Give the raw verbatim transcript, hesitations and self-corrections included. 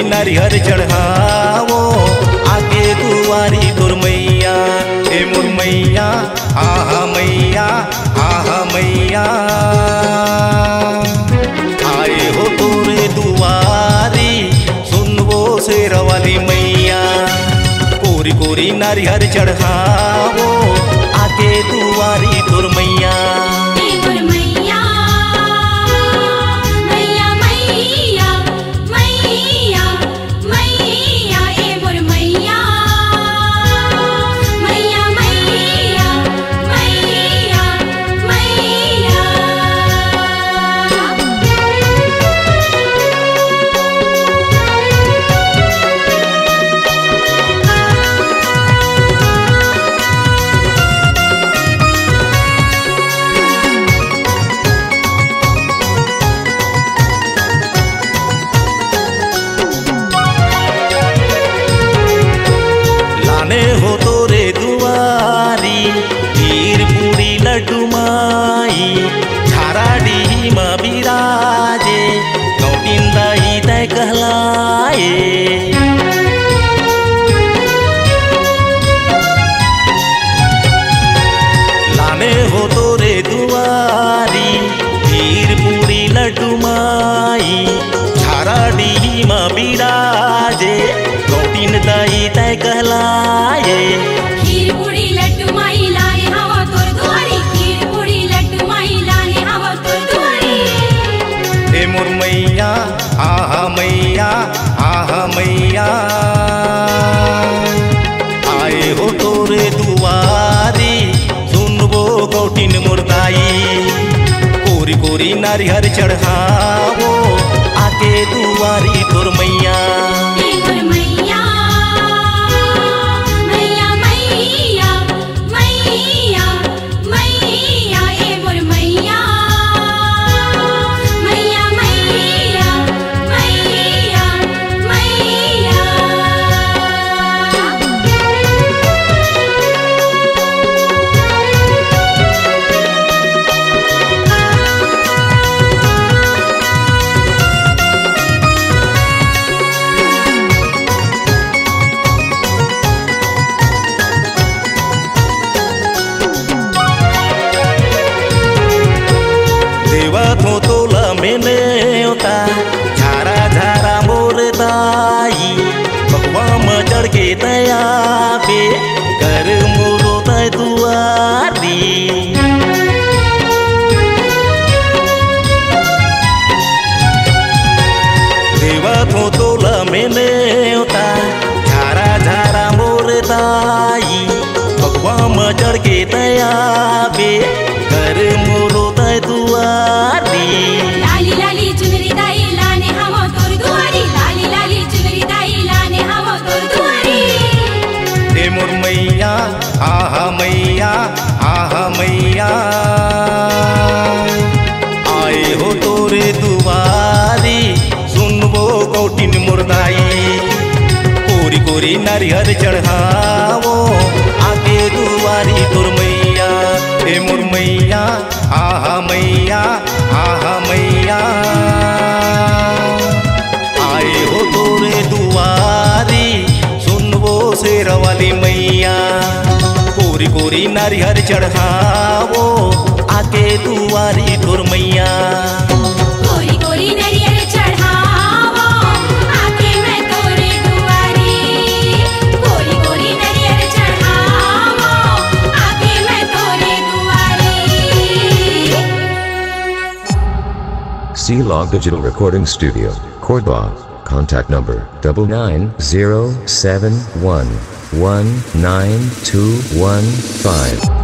नरिहर चढ़ावो आके दुआरी तोर मैया, ए मोर मैया, आहा मैया, आहा मैया। आए हो तोरे दुआरी, सुनबो शेरा वाली मैया। कोरी कोरी नरिहर चढ़ावो आके दुआरी तोर मैया। ए मोर मैया, मैया, मैया, मैया, मैया, ए मोर मैया, मैया, मैया, मैया, मैया। लाने हो तोरे दुआरी खीर पूरी लड्डू माई, झारा डीही म बिराजे गौटिन दाई तय कहलाए। लाने हो तोरे दुआरी खीर पूरी लड्डू माई, झारा डीही म बिराजे गौटिन दाई तय कहलाए। खीर पूरी लड्डू माई लाने हवो तोर दुआरी, खीर पूरी लड्डू माई लाने हवो तोर दुआरी। ए मोर मैया, आहा मैया, आहा मैया। आए हो तोरे दुआरी, सुनबो गौटिन मोर दाई। कोरी कोरी नरिहर चढ़ावो आके दुआरी तोर मैया। ए मोर मैया, मैया, मैया, मैया, मैया, ए मोर मैया, मैया, मैया, मैया, मैया। देवत हो तोला में नेवता, झारा झारा मोर दाई, बघवा म चढ़ के तय आबे, कर मोरो तय दुआरी। देवत हो तोला में नेवता, झारा झारा मोर दाई, बघवा म चढ़ के तय आबे, कर मोरो तय दुआरी। लाली लाली चुनरी दाई लाने हवो तोर दुआरी, लाली लाली चुनरी दाई लाने हवो तोर दुआरी। ए मोर मैया, आहा मैया, आहा मैया। आए हो तोरे दुआरी, सुनबो गौटिन मोर दाई। कोरी कोरी नरिहर चढ़ावो, आके दुआरी तोर मैया। ए मोर मैया, आहा मैया, आहा मैया। आए हो तोरे दुआरी, सुनबो शेरा वाली मैया। कोरी कोरी नरिहर चढ़ावो, आके दुआरी तोर मैया। कोरी कोरी नरियर चढ़ावो, आके मैं तोरे दुआरी। कोरी कोरी नरियर चढ़ावो, आके मैं तोरे दुआरी। C Log Digital Recording Studio, Cordoba. Contact number double nine zero seven one one nine two one five.